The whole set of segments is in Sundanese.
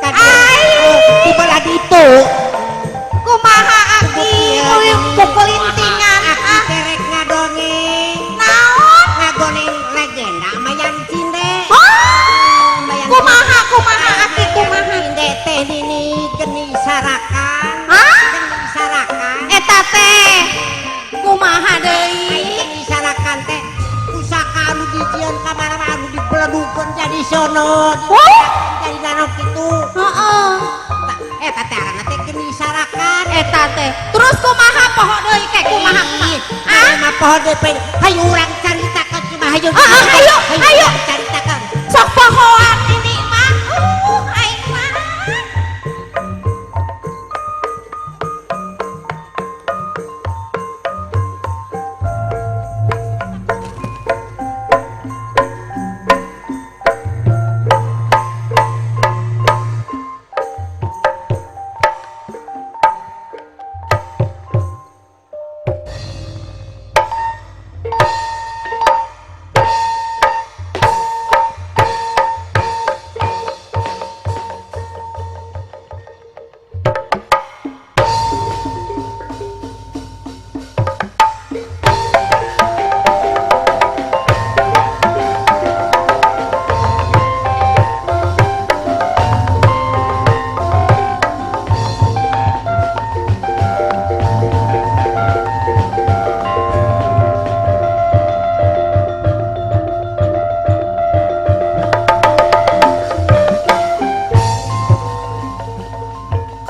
Ai. Di belah ditu. Kumaha aki kukulintingan Aki ah. terek ngadongeng. Naon? Ngagoneng legenda Mayang Cinde. Oh, Mayang kumaha kumaha aki kumaha? Cinde teh nini geni sarakan. Hah? Geni sarakan. Eta teh kumaha deui? Ai geni sarakan teh pusaka anu dijieun ka mana-mana anu dibeledugkeun jadi sono. Oh. Jadi danau kitu. Heeh. Eta teh aranna teh geni sarakan. Eta teh. Terus kumaha poho deui ke kumaha kumaha? Ah, mah poho deui pe. Hayu urang caritakeun kumaha hayu. Ah, ah, hayu, hayu. Caritakeun. Sok pohoan ini mah. Aing mah.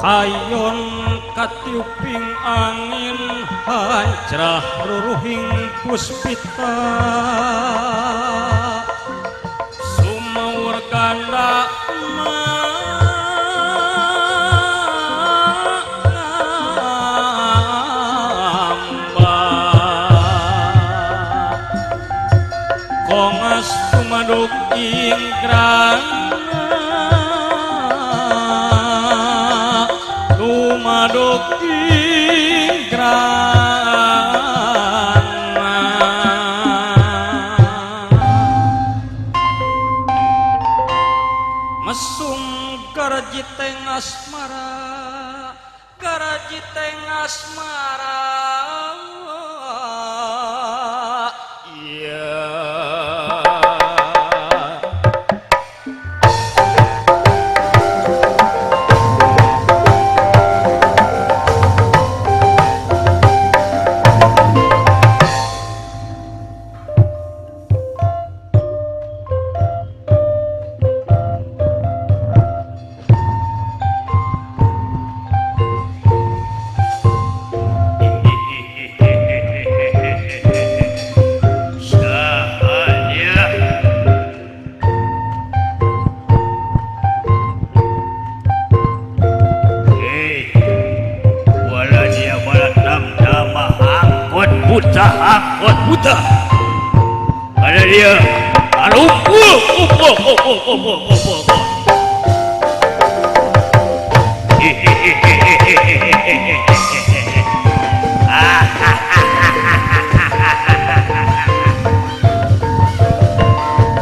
Kayon katiuping angin hancrah ruruhing puspita sumaur ganda mangamba kongas tumaduk inggrana tumaduk inggrana mesum garajiteng asmara garajiteng asmara iya. Saha Hei, wala dia wala nama angkot buta angkot buta. Ada dia. Aduh, oh.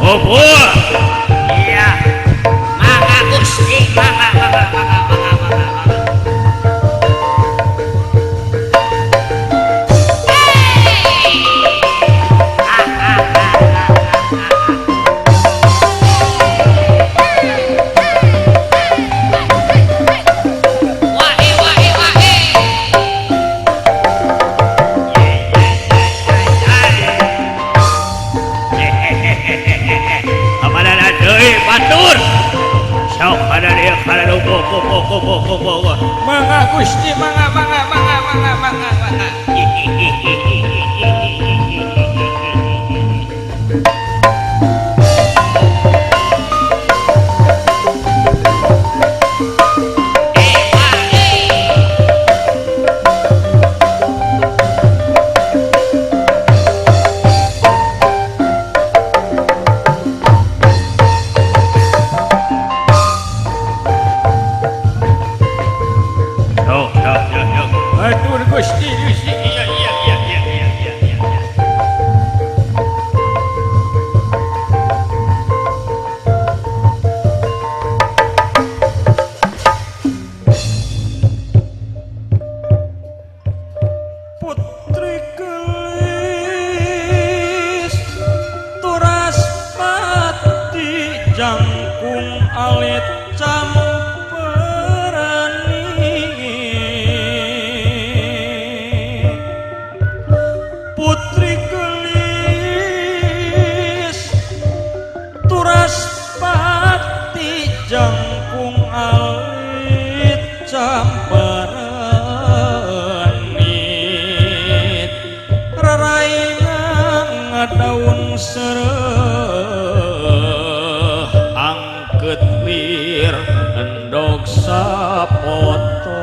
Oh, oh. Iya. Mangga Gusti, mangga, mangga, mangga, mangga, mangga, mangga. Wae wae wae. Amanana deui batur. Sok ada dia kana go. Mangga Gusti, mangga mangga mangga mangga mangga mangga. Sok, sok, sok, sok. Atur Gusti, Gusti. Iya, iya, iya, iya, iya, iya, iya. Alit camperenit raraina daun sereh angket lir endog sapoto.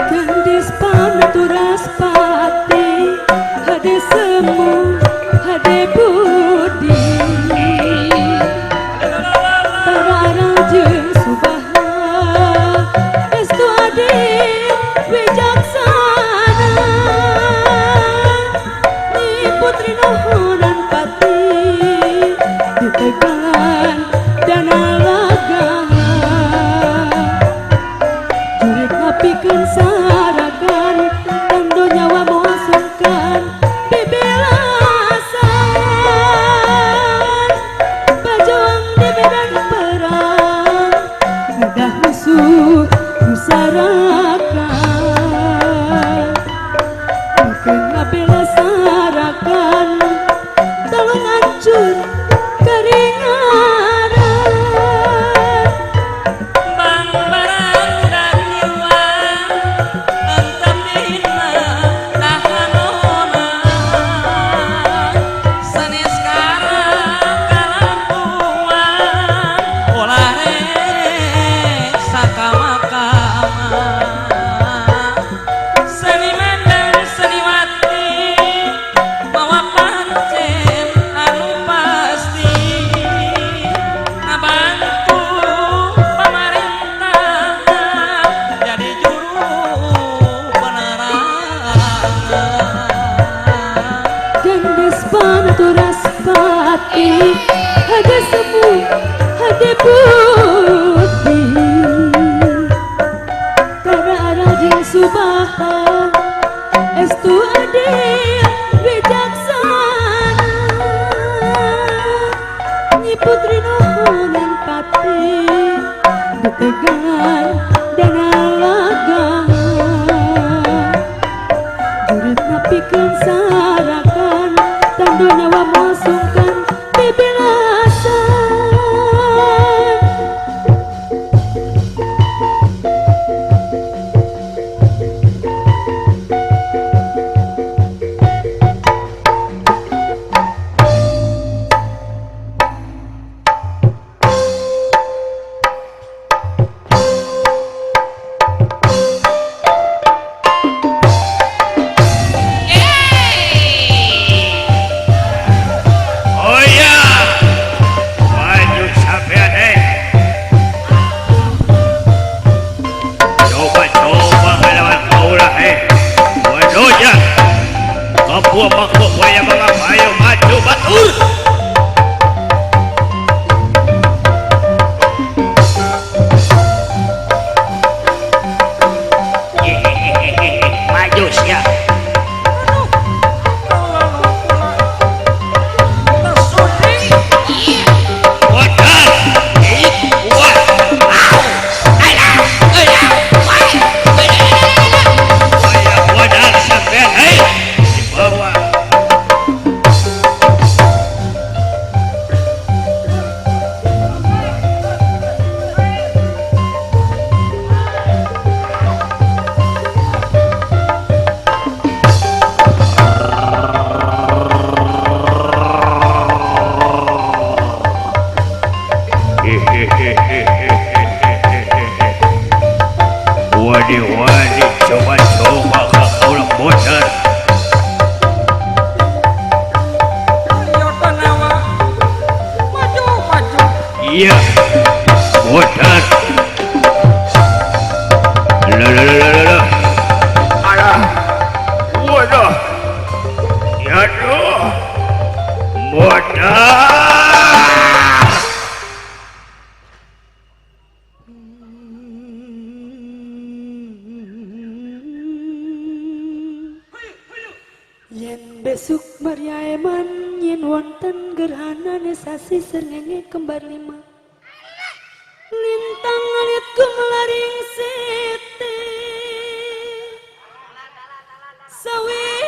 Gendis panaturaspati hade semu hade budi tara jeung subaha estu adil wijaksana ni putri nuhunan pati ditegan danalaga jurik ngapikeun sarakan tando nyawa moal sungkan bebelasan bajoang di medan perang ngedah musuh nusarakan pikeun ngabela sarakan tolong hancur keringanan. Bang barang dan hilang entepina nahanona sanes kalakuan ulah rek sakama-kama seniman dan seniwati mawa pancen anu pasti ngabantu pamarentah jadi juru penerangan. Gendis panaturaspati hade semu hade putih tara jeung subaha estu adil wijaksana nyi putri nuhunan pati ditegan danalaga jurit ngapikeun sarakan tando nyawa moal sungkan bebelasan. Oh iya, maju sampean eh. Coba-coba ngelawan kaula eh. Waduh ya. Kapua makbo waya mga payo maju batur. Maju sia. Wadah. Wah. Waya wadah sampean eh. Dibawa. Wadi wadi coba-coba kau bocor. Ayo Tanawa maju maju. Iya, bocor. Yen besuk Maria eman yen wonten gerhana sasi srengenge kembar lima. Lintang alit gumlaring siti sawiji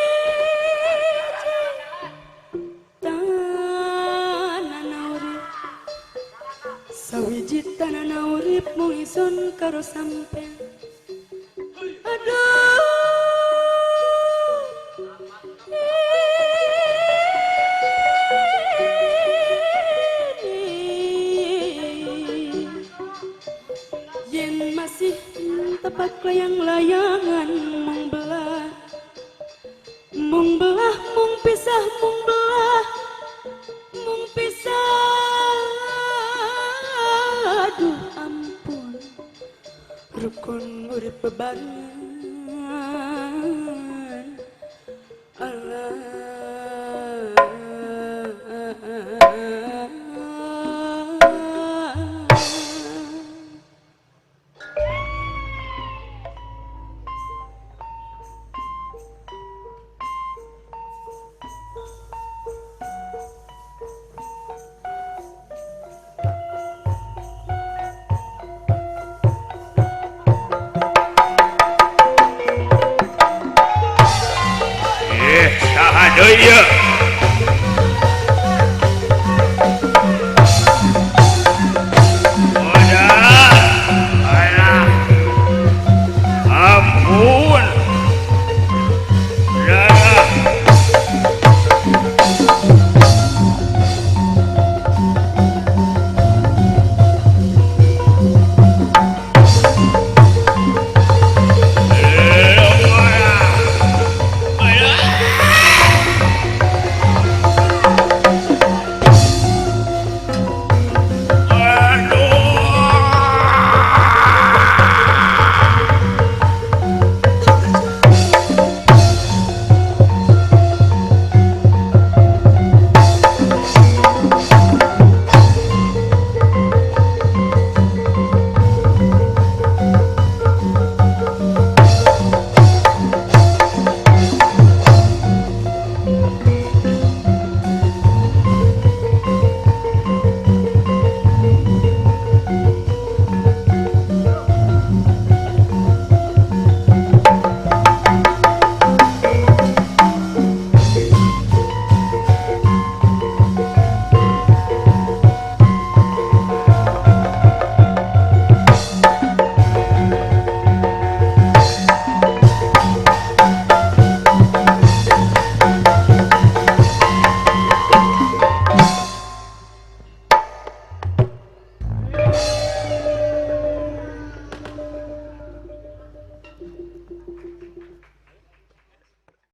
tanana urip sawiji tanana urip mung isun karo sampean. Aduh yen masih tepat layang-layangan mung belah mung belah mung pisah mung belah mung pisah. Aduh ampun rukun urip bebarengan. Allah Saha deui ieu?